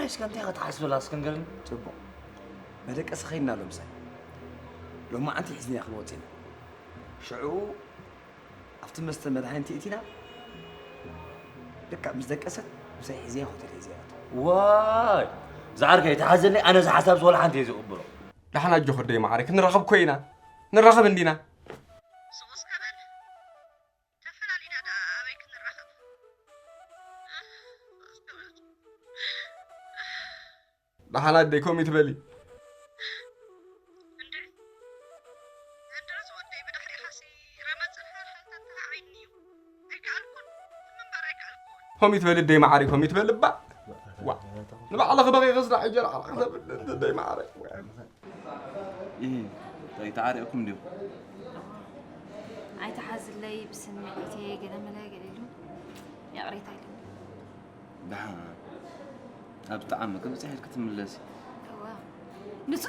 እስከ እንታይ ክትሓስበላ እስከ ንገርኒ። ጽቡቕ። መደቀሲ ኸይድና ኣሎ ምሳይ። ሎማዓንቲ ሒዝናያ ክንወጽእ ኢና። ሽዑ ኣብቲ መስተ መድሃኒት እቲና፣ ልክዕ ምስ ደቀሰት ምሳይ ሒዝያ ሆቴል ሒዝያ ኣቶ። ዋይ! ዝዓርከይ፣ ተሓዘኒ፣ ኣነ እዚ ሓሳብ ወላ ሓንቲ እየ ዝቕብሎ። ደሓን ኣጆኹ ደይ ማዕረ፣ ክንራኸብ እኮ ኢና። ንራኸብ እንዲና። ስቕ እስከ በል። ተፈላሊና ደኣ ኣበይ ክንራኸብ? ደሓን ኣደይ፣ ከምኡ ትበሊ? እንድዒ፣ ዘንድሮስ ወደይ ብድሕሪኻሲ ረመጽን ሓልሓልታን ተላዒልኒ እዩ። ኣይከኣልኩን፣ ምንባር ኣይከኣልኩን። ከምኡ ትበሊ ኣደይ ማዕረ፣ ከምኡ ትበሊ እባ። ዋ፣ ንባዕልኺ በቒኺ ስራሕ ይጀር ዓላቕ ተብል ኣደይ ማዕረ። እህ፣ እንታይ ተዓሪቕኩም ድዩ? ኣይትሓዝለይ፣ ብስምዒተይ ገለ መለ ገለ ኢሉ ይቕሬታ ኢሉኒ። ደሓን፣ ኣብ ጣዕሚ ክብጽሕ ኢልኪ ትምለሲ። እዋ፣ ንሱ